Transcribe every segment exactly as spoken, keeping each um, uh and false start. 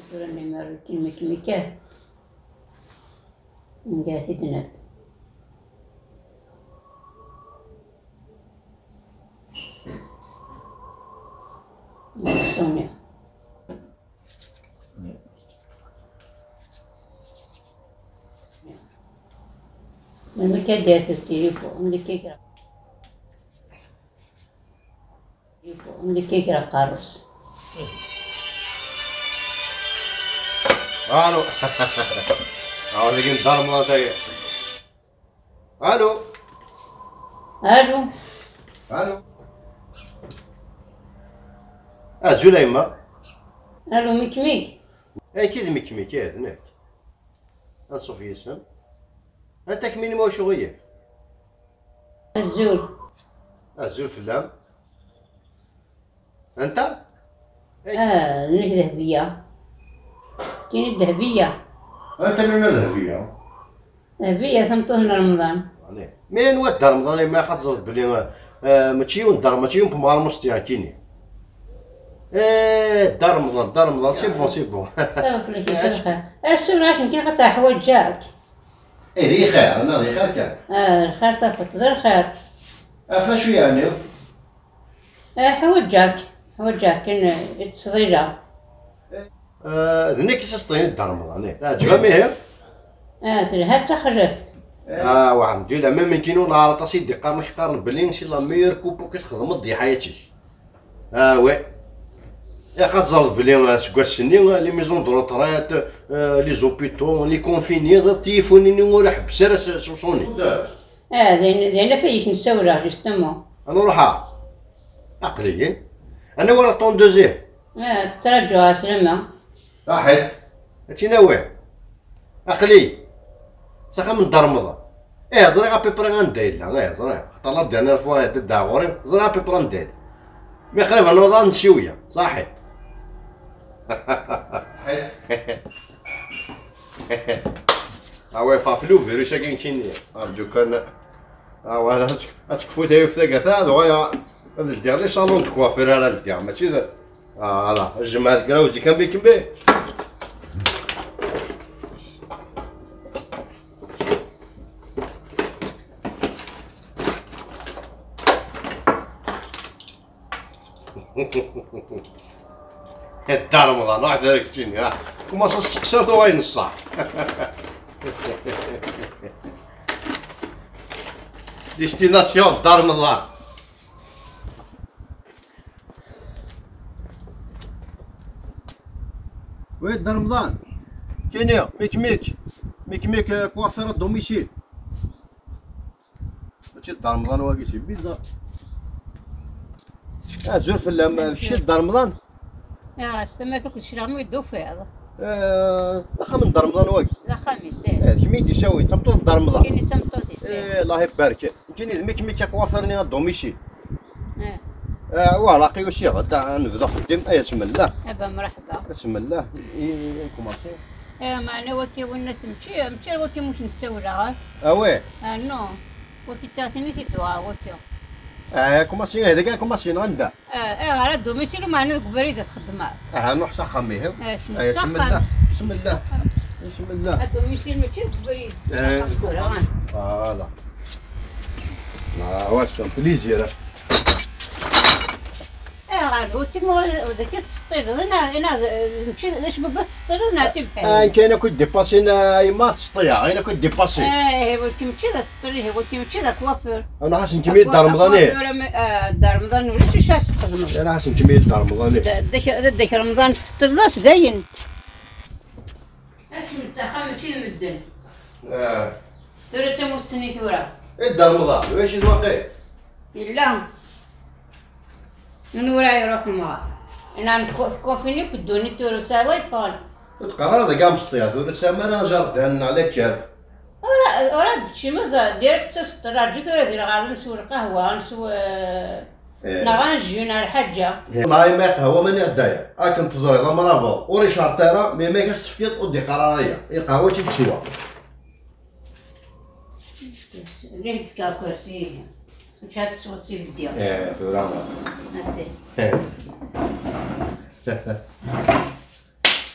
Tura nnimer kin mekmik ah. Nga-t-id naf. Sony. Melmi akka d-yerfed tilifu? Melmi akka i kra? Melmi akka i kra qqarus? Allo. Awa dagi n Dda Remḍan tagi. Allo. Allo. Allo. Azul a yemma. Allo, mekmik. Nekki d mekmik, ih, d nekk. Anṣuf yes-m. Anta kemmini ma wacu ɣiyef? Azul. Azul fell-am. Anta? Ah, nekk Dehbiya. Kini Dehbiya. Anta nuna Dehbiya? Dehbiya, tameṭṭut n Remḍan. Ɛni. Mi anwa Dda Remḍan, ma xaṭ ẓret belli, eh, mačči yiwen Dda, mačči yiwen Pemɣar Musti, kini. Eh, Dda Remḍan, Dda Remḍan, c'est bon, c'est bon. Taɣefla-k, yesɛa lxir. Ass-a, ur akken kan xaṭer ḥwaǧeɣ-k. Eh, di xir, neɣ di xir kan? Ah, lxir tafeḍ, d lxir. Ɣef acu yeɛni? Eh, ḥwaǧeɣ-k, ḥwaǧeɣ-k kan, eh, i ttesḍila. Eh, d nekk i s-iseṭṭilen i Dda Remḍan, eh. Teɛǧeb-am ihi? Ah, telha d taxlaft. Ah, wa, alḥemdulillah, même nekkin ur neɛreḍ aṭas i d-iqqaren, ak-qqaren belli c'est la meilleure coupe i txedmeḍ di ḥayat-ik. Ah, ouais. Ilaq ad teẓreḍ belli, eh, seg wass-nni, eh, les maisons de retraite, eh, les hôpitaux, les confinés, ẓer tilifunin-nni ur iḥebbes ara s, s uṣuni. Ah, d ayen, d ayen afayek nessawleɣ, justement. Ad nruḥ, ah. Aql-iyi. Anwa la tondeuse? Ah, ttraǧuɣ ɛeslama. Saḥit. Ad tt-in-awi. Aql-iyi. S axxam n Dda Remḍan. Eh, ẓriɣ à peu près anda yella. Eh, ẓriɣ. Xaṭer la dernière fois i d-tedda ɣur-i, ẓriɣ à peu près anda yella. Mi qrib ad naweḍ ad nsiwya. Saḥit. Saḥit. Ah ouais, ffeɣ ɣef le virus-agi nekkini. Arǧu kan. Ah ouais, ad tek-, ad tekfu taluft-agi, ata ad uɣaleɣ ad ldiɣ di salon de coiffure ara ldiɣ, mačči d, ah, voilà, jemɛet grawzi kan bikembi. Dda Remḍan, ruḥ tura keččini, ha. Kumaṣ ad testeqsiḍ wayen ṣṣeḥ. Destination Dda Remḍan. Oui, Dda Remḍan. Kini, mekmik. Mekmik, euh, coiffeur à domicile. Mačči d Dda Remḍan wagi, c'est bizarre. Azul fell-am, kečč d Dda Remḍan? Ah, s tamart akked cclaɣem i d-tufiḍ. Eh, d axxam n Dda Remḍan wagi. D axxam-is, eh. Eh, d kemm i d-isawin, d tameṭṭut n Dda Remḍan. Kini d tameṭṭut-is, eh. Eh, Allah ibarek. Nekkini d mekmik coiffeur-nni à domicile. Eh. Eh, voilà, aqi usiɣ-d, ad nebdu axeddim. Aya, smellah. Aba, mreḥba. Smellah. I, i, i kumaṣi. Eh, meɛna waki winna mačči, mačči waki mu k-nessawleɣ, ah. Ah, ouais? Ah, non. Waki d taɣtinit i d-uɣeɣ, waki. Ah, kumaṣi, eh, dagi kumaṣi, neɣ anda? Eh, eh, ɣer à domicile, meɛna deg ubrid ad txeddmeḍ. Ah, nruḥ s axxam, ihi. Eh, kemm s axxam. Smellah, smellah. Smellah. À domicile, mačči deg ubrid. Eh, s axxam tura. Voilà. Ah, ouais, c'est un plaisir, hein. Ayɣer? Ur tim-, ur, ur d akka tettseṭṭileḍ, ina, ina, d, d, mačči d acu baba tettseṭṭileḍ, neɣ d tibḥirt? Ah, nekk ayen akk i d-ipasin, ah, yemma tettseṭṭileɣ, ayen akk i d-ipasin. Eh, ihi, wagi mačči d aseṭṭil, ihi, wagi mačči d akwafer. Anaɣ asen-kem-id Dda Remḍan, eh? Akwafer, ah, Dda Remḍan, ulac acu ara s-txedmeḍ. Anaɣ asen-kem-id Dda Remḍan, eh? D, d, d, d Remḍan tettseṭṭileḍ-as, dayen. Ad kemmel s axxam, mačči d medden. Ah. Tura d tamussni tura. Eh, Dda Remḍan, ulac-it waqil? Yella. Anwa ara iruḥen ɣer? Ina, tku-, tkunfini akk ddunit tura, ur sɛiɣ ara yeffɣen. Ur teqqar ara dagi amesṭiḍ, ur tesɛim ara jardin neɣ la cave? Ur, ur d-tekcimeḍ direct s aseṭṭel, rǧu tura di lɣerḍ, ad neswew lqahwa, ad neswew, eh, eh, neɣ ad nejju, neɣ lḥaǧa. Eh, wallahi ma iqehwa mani ɣdaya, akken teẓriḍ amrabeḍ ur icerṭ ara, mi ma as-tefkiḍ ur d-iqqar ara aya, iqehwa-tt-id teswa. Lih d-fkeɣ akersi, mačči ad tesweḍ s ibeddi. Eh, tura. Ati. Eh.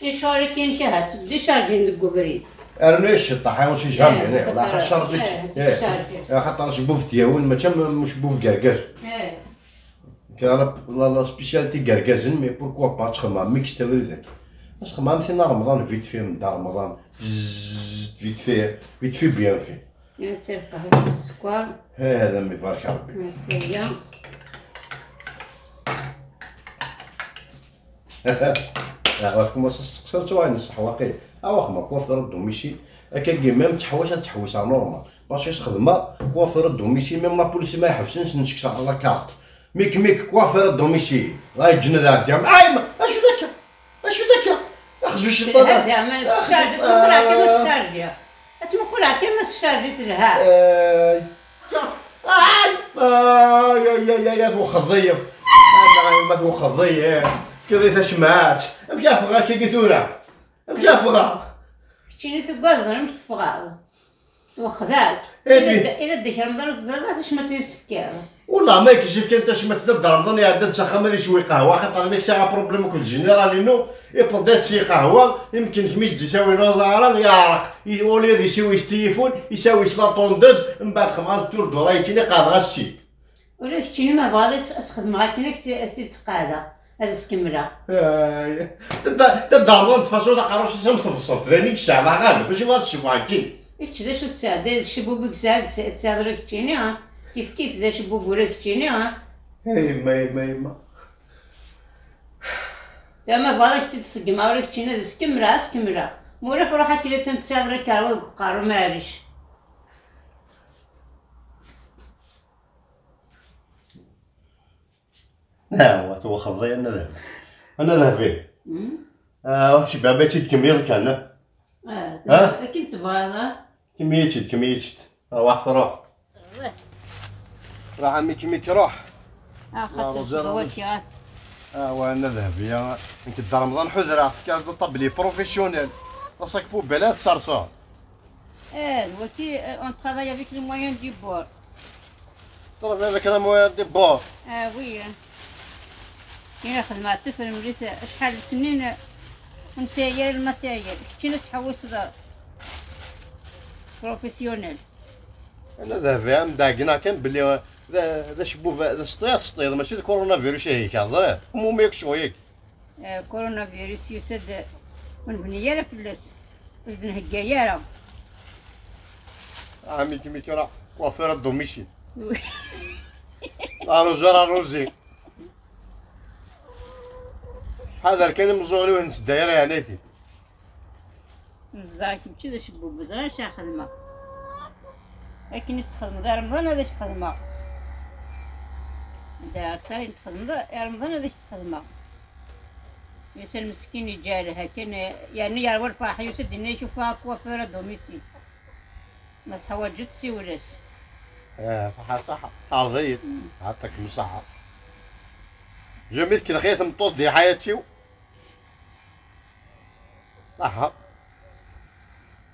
Ticarikin kahat, ticarikin deg ubrid. Rnu iceṭṭaḥ, on sait jamais, eh, la xaṭer, eh, ticarikin. Eh, xaṭer cebbub tyawen, mačči am cebbub gergaz. Eh. Kra la, la, la spécialité gergazen, mais pourquoi pas, txedmeɣ mix tabrid-agi. Ad txedmeɣ am tin n Remḍan, vite fait, mda Remḍan, bzzz, vite fait, vite fait, bien fait. Ad tirqeɣ sskeṛ. Eh, ad am ibarek Rebbi. Ata-ya. Ah, txedmeḍ s tseqsiḍ, ttwaɣen ṣṣeḥ waqil. Ah, waxma, coiffeur domicile. Akka-agi, même teḥwes ad teḥwes, ah, normal. Parce que s xedma, coiffeur domicile, même la police ma iḥebsen, s nseksa la carte. Mik, mik, coiffeur domicile. Ɣa yeǧǧen ad ɛeddiɣ. Ay, ma, acu d akka? Acu d akka? Axzu cciṭan. Telha zeɛma, teccarji, tmuqel akka ma teccarji. Ad tmuqel akka ma teccarji, telha. Ay, ay, ay, ay, ay, twexxeḍ-iyi. Ay, ma twexxeḍ-iyi. Tefkiḍ-iyi tacmat. Amek ara ffɣeɣ akkagi tura? Amek ara ffɣeɣ? Keččini tugadeḍ, amek teffɣeḍ? Twexxeḍ-ak. Eh, ila d-, ila d-ikram d ara teẓriḍ, acemma tt-yessefkiḍ. Wallah, ma yekcif kan tacmat da Dda Remḍan iɛedda-d s axxam ad iswi qahwa, axaṭer nekk sɛiɣ apṛublem akked général-inu, iwweḍ-d ad iswi qahwa, imken kemm i s-d-isawin aẓara, yeɛreq, i-, au lieu ad iswi s tilifun, iswi s la tondeuse, mbeɛd xemɛa tturdura, yekkini qeɛdeɣ-as-tt-id. Ula d keččini ma bɣiɣ ad s-, ad s-xedmeɣ akken ad k-tt-, ad k-tt-id-sqeɛdeɣ, ad as-kemmleɣ. Ay, da, da, da Dda Remḍan tfaṣul aqerruc-is am tebṣelt, d ayen i yesɛa, neɣ ɣaleb, acu bɣiɣ ad t-cfuɣ akken? Kečč d acu tesɛiḍ? D acebbub i yesɛa, i yesɛa, tesɛiḍ ula keččini, ha? Kif kif d acebbub ula keččini, ha? Ay, yemma, yemma, yemma. Da ma bɣiɣ ad k-tt-id-ṣeggmeɣ ula keččini, ad as-kemmleɣ, ad as-kemmleɣ. Ma ulac ruḥ akken ad tt-tesɛiḍ ula karuḍ deg uqerru, maɛlic. Nɛawat, twexxeḍ-iyi, ana dehbi. Ana dehbi. Mm. Ah, ur cbiɣ, ma tt-id-kemmleḍ kan, ah? Ah, ha? Akken tebɣiḍ, ah? Kemmel-itt-id, kemmel-itt-id. Arwaḥ truḥ. Ruḥ. Ruḥ a mik mik, ruḥ. Ah, xaṭer s waki. Ah, wa, ana dehbi, ah. Nekk Dda Remḍan ḥudreɣ, tefkiḍ-d ṭabli professionnel. Ɣas ak poubelle ad tserseḍ. Eh, d waki, eh, on travaille avec les moyens du bord. Ḍreb avec les moyens du bord. Ah, oui, hein. Ina xedmeɣ tafremlit acḥal n snin, ur nesɛi ara lmatériel. Keččini ad tḥewwiseḍ professionnel. Ana dehbi, am d-ɛeggneɣ kan belli d, d acebbub, d asṭiḍ, asṭiḍ, mačči d coronavirus ihi, ẓriɣ. Umumi yak ccɣel-ik. Eh, coronavirus yusa-d, ur nebni ara fell-as, ur s-d-nhegga ara. Ah, mik mik, rah coiffeur à domicile. Arroseur arrosé. Ḥader kan imeẓẓuɣen ur nessedday ara yeɛnayt-in. Neẓẓa kečči d acebbub, ẓriɣ acu ara xedmeɣ. Akken i s-txedmeḍ i Remḍan ad ak-xedmeɣ. Da aṭayen txedmeḍ i Remḍan ad ak-t-xedmeɣ. Yusa lmeskin iǧǧa lha kan, yerna yerwa lferḥ, yusa-d yenna-ak ufiɣ coiffeur à domicile. Ma teḥwaǧeḍ siwel-as. Ah, ṣaḥa, ṣaḥa. Tɛerḍ-iyi-d. Mm. Ɛeṭṭakem ṣṣaḥa. Jami tkellex-iyi tmeṭṭut di ḥayat-iw. Aha.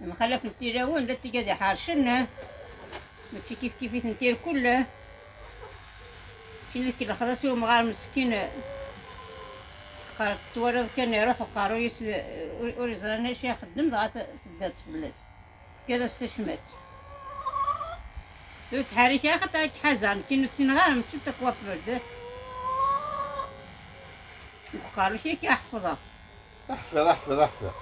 Mxalaf n tilawen, la tigad iḥercen, mačči kif kif i tent-irkul. Kini tkelxeḍ-as i umɣar meskin, qqar twalaḍ kan iruḥ uqerruy-is, ur, ur yeẓri acu ixeddem, dɣa t-, teddiḍ fell-as. Tefkiḍ-as tacmat. Ur ttḥerrik ara, xaṭer ad k-ḥazeɣ, nekki ur ssineɣ ara, mačči d takwafurt. Deg uqerru-k akka ḥefḍeɣ. Ḥfiḍ, ḥfiḍ, ḥfiḍ.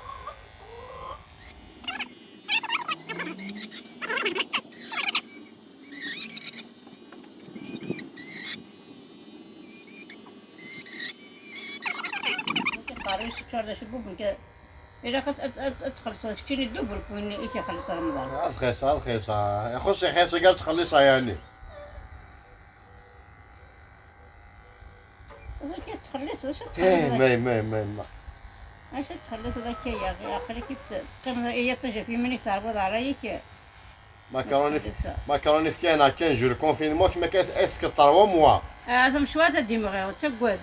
Uqerru-k yeččur d acebbub, nekk ilaq ad, ad, ad, ad txellṣeḍ keččini double win i k-ixelleṣ Remḍan. Rxiṣ, rxiṣ. Ixuṣ ixir-agi ad txelliṣeḍ yeɛni. Acu tettxelliṣeḍ, acu tettxelliṣeḍ? Eh, ma, ma, ma, ma. Acu tettxelliṣeḍ akka, ya, aql-ik teqqimeḍ i yiṭij ɣef yiman-ik, terwiḍ ṛṛay-ik. Macaroni, macaroni fkan à quinze jours le confinement, kemm akka ad tefkeḍ trois mois. Ah, tamecwart ad d-imɣi, ur ttaggad.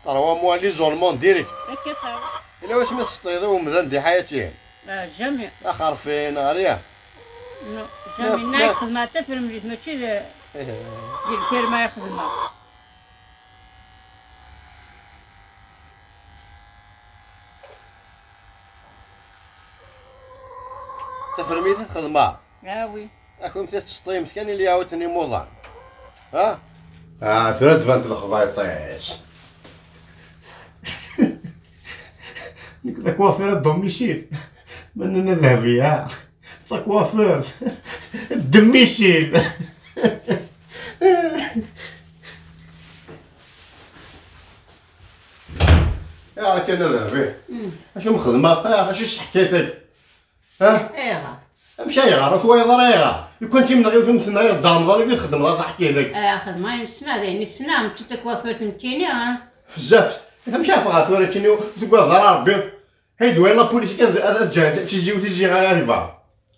Trois mois l'isolement direct. Akka ṭaw. Ila wasmi tesṭiḍ i umdan di ḥayati? Ah, jamais. Axerfin, ɣer ya? Non, jamais. Nna xedmeɣ tafremlit, mačči d, eh, di lfirma i xedmeɣ. Tafremit i txedmeḍ? Ah oui. Akum tettseṭṭimt kan i lyawt n imuḍan. Ha? Ah, tura d-bant lexbayṭ-is. Nekk d akwafir a Dom Michel. Ma nnan a Dehbiya, d takwafert. Ddem Michel. Ayɣer kan a Dehbi? Mm. Acu m-xedmeɣ? Ayɣer, acu s-teḥkayt-agi? Ha? Ayɣer? Amek ayɣer? Ur twayeḍ ara ayɣer? Lukan timneɣ yiwet umten-nneɣ i d Remḍan, i txedmeḍ ɣer taḥkayt-agi? Ah, xedmeɣ ayen ssneɣ, d ayen i ssneɣ, mačči d takwafert nekkini, ah. Bezzaf. Amek ara ffɣeɣ tura nekkini, ur tugadeḍ ara Rebbi? Hey, d wayen la police kan ad, ad, ad ǧǧen tizi-w tizi ɣer iba.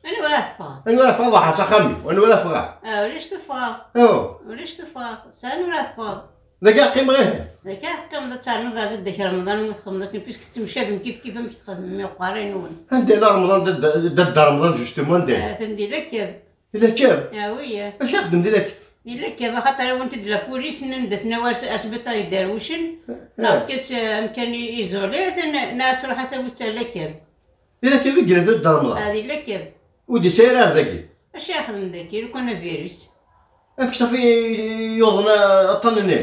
Anwa ara teffɣeḍ? Anwa ara ffɣeɣ? Ruḥeɣ s axxam-iw. Anwa ara ffɣeɣ? Ah, ulac tuffɣa. Oh. Ulac tuffɣa. S anwa ara teffɣeḍ? Dagi ad qqimeɣ ihi. Dagi ad teqqimeḍ ad ternuḍ ar dadda-k Remḍan umi txedmeḍ akken, puisque tettemcabem kif kif amek txedmem i uqerray-nwen. Anda yella Remḍan, dadda, dadda Remḍan, justement, anda yella? Ah, atan di Lakab. Di Lakab? Ah oui. Acu ixeddem di Lakab? Di Lakab, axaṭer awin-t-id la police, nnan-d ad t-nawi ar s-, ar sbiṭar iderwicen, ah, neɣ efk-as, eh, amkan i-, isolé, atan neɣ as-ruḥ ad t-awit ar Lakab. Di Lakab i yella dadda Remḍan? Ah, di Lakab. Ur d-yettas ara ar dagi? Acu ixeddem dagi, lukan avirus? Amek safi yuḍen aṭṭan-nni?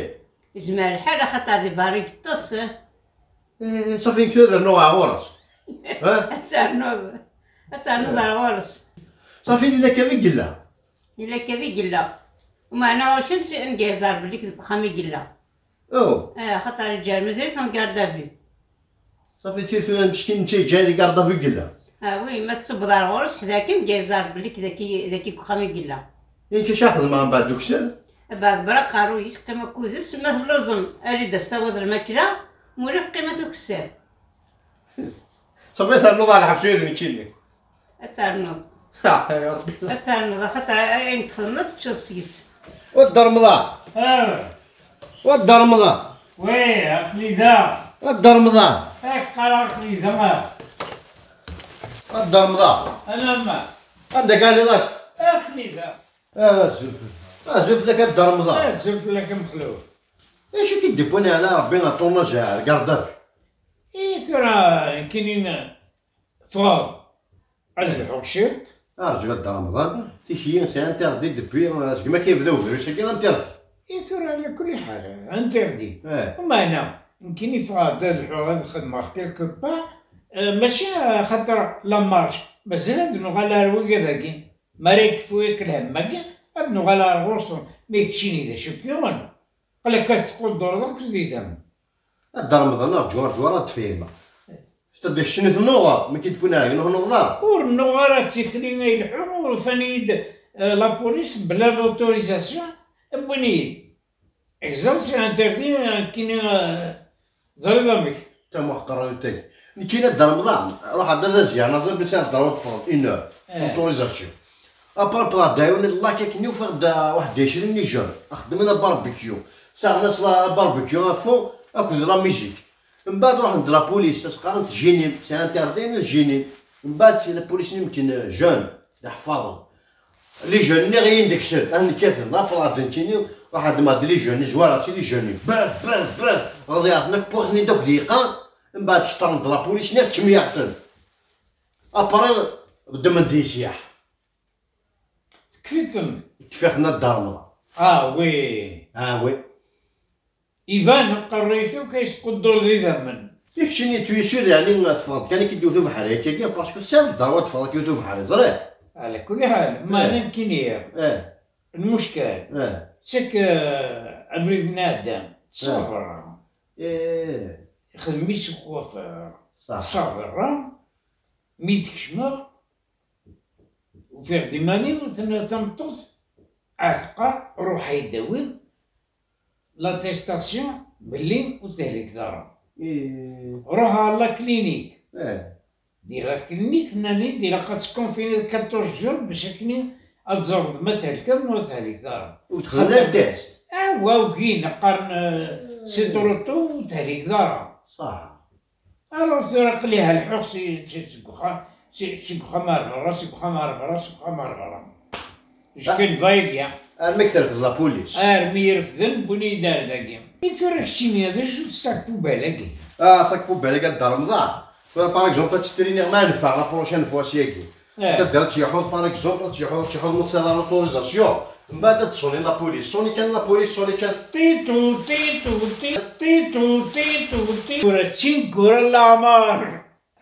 Yezmer lḥal, axaṭer di berra i yeṭṭes. Eh, safi nekk ad rnuɣ ar ɣur-s. Ha? Ad ternuḍ, ad ternuḍ ar ɣur-s. Safi di Lakab i yella? Di Lakab i yella. Umeɛna ɣur-sen si anga yeẓer belli deg uxxam i yella. Oh. Eh, axaṭer iǧer mazal-it en garde à vue. Safi tir tura meckin nečča yeǧǧa di garde à vue i yella. Ah oui, ma tṣubbeḍ ar ɣur-s ḥdaken, anga yeẓer belli daki, daki deg uxxam i yella. Yak acu xedmeɣ mbeɛd ukser? Mbeɛd bra aqerruy-is, qqim akkud-s, ma telluẓem, ali-d as-tawiḍ lmakla, ma ulac qqimet ukessar. Safi ternuḍ ɣer lḥebs ula d nekkini. Ad ternuḍ. Ah, ya Rebbi. Ad ternuḍ, axaṭer ayen txedmeḍ ad teččeḍ seg-s. Wa Dda Remḍan. Ah. Wa Dda Remḍan. Oui, aql-i da. Wa Dda Remḍan. Ay, qqareɣ aql-i da. Wa Dda Remḍan. Anama. Anda kan iḍak. Aql-i da. Azul. Azul fell-ak a Dda Remḍan. Azul fell-ak a Mexluf. Acu i k-id-iwwin ɛla Rebbi ɣer ṭurnaj ar garde à vue? I tura nekkini ffɣeɣ ad lḥuɣ ciṭ. Arǧu a Dda Remḍan, tikli c'est interdit depuis, euh, segmi akka yebda uvirus-agi interdit. I tura ala kulli ḥal, interdit. Eh. Umeɛna nekkini ffɣeɣ-d ad lḥuɣ ad xedmeɣ quelque part, euh, mačči, euh, axaṭer la marche, mazal ad nuɣal ar wigad-agi. Mi ara yekfu yak lhemm-agi, ad nuɣal ar ɣur-sen, ma keččini d acu k-yuɣen? Qlak ad tquddureḍ akk d idammen. A Dda Remḍan, rǧu, rǧu ara d-tfehmeɣ. C'est-à-dire keččini tennuɣeḍ, mi k-id-wwin ɛegni ur tennuɣeḍ ara. Ur nnuɣ ara d tikli ay leḥḥuɣ, ufan-iyi-d, eh, la police bla l'autorisation, wwin-iyi-d. Exemple, c'est interdit, eh, nekkini, eh, teẓriḍ amek? Tamuḥqranit-agi. Nekkini a Dda Remḍan, ruḥeɣ-d ad azyeɣ, naẓer bi sɛiɣ ddar ad ṭṭfeɣ une heure, eh, sans autorisation. Après, wwḍeɣ-d ɛiwen lak akken ufiɣ-d, ah, waḥed ɛecrin n ijeune, xeddmen abarbecue. Sɛan ass la barbecue à fond akked la musique. Mbeɛd ruḥen-d la police, as qqaren tjenim, c'est interdit n tjenim. Mbeɛd si la police-nni mken jeune, d aḥfaḍen. Les jeunes-nni ɣiyin deg-sen, ad nkaten, d afraḍ nekkini, ruḥeɣ-d ma d les jeunes, zwara si les jeunes-nni. Baf, baf, baf, ɣaḍiɣ-ten akk, wwiɣ-ten-id akk dqiqa, mbeɛd ketren-d la police-nni, ad ttemyaɣ-ten. Après, ddmen-d yesyaḥ. Tekfiḍ-ten? Kfiɣ-ten a Dda Remḍan. Ah oui. Ah oui. Iban aqerruy-ik akk yesquddur d idammen. I keččini, tu es sûr, yeɛni teffɣeḍ kan akka-d yiwet ubeḥri akkagi, parce que tesɛiḍ ddeṛwa ad teffɣeḍ akka yiwet ubeḥri, ẓriɣ. Ɛla kulli ḥal, ma eh, nekkini, eh, lmuckel, eh, seg, eh, abrid n ɛeddan, eh, ṣṣabra. Eh. Ixdem-itt ukwafir. Ṣaḥ. Ṣṣabra, mi d-kecmeɣ, ufiɣ-d iman-iw, tenna tameṭṭut, ad teqqar, ruḥ ad d-tawiḍ l'attestation belli ur tehliket ara. Ih. Ruḥeɣ ɣer la clinique. Eh. Di la clinique, nnan-iyi-d ilaq ad tkunfiniḍ quatorze jours bac akken ad tẓerreḍ ma thelkeḍ neɣ ur tehlikeḍ ara. Ur d-xedmen ara test? Awa, ugin, qqaren, eh, c'est trop tôt, ur tehlikeḍ ara. Ṣaḥ. Alors tura aql-i helḥuɣ si, si, seg uxxam, si, seg uxxam ar berra, seg uxxam ar berra, seg uxxam ar berra. Je fais le va-et-vient. Armi k-terfed la police. Armi i refden, wwin-iyi-d ar dagi. I tura keččini, d acu-t sac poubelle-agi? Ah, sac poubelle-agi a Dda Remḍan. Tura, par exemple, ad tt-triniɣ ma neffeɣ la prochaine fois syagi. Ad d-tyeḥḥuḍ, par exemple, ad tyeḥḥuḍ, ad tyeḥḥuḍ ma tesɛiḍ ara l'autorisation. Mbeɛd ad d-tsuni la police. Tsuni kan la police, tsuni kan. Titu, titu, ti-, titu, titu, ti-, tura d tineggura n leɛmer.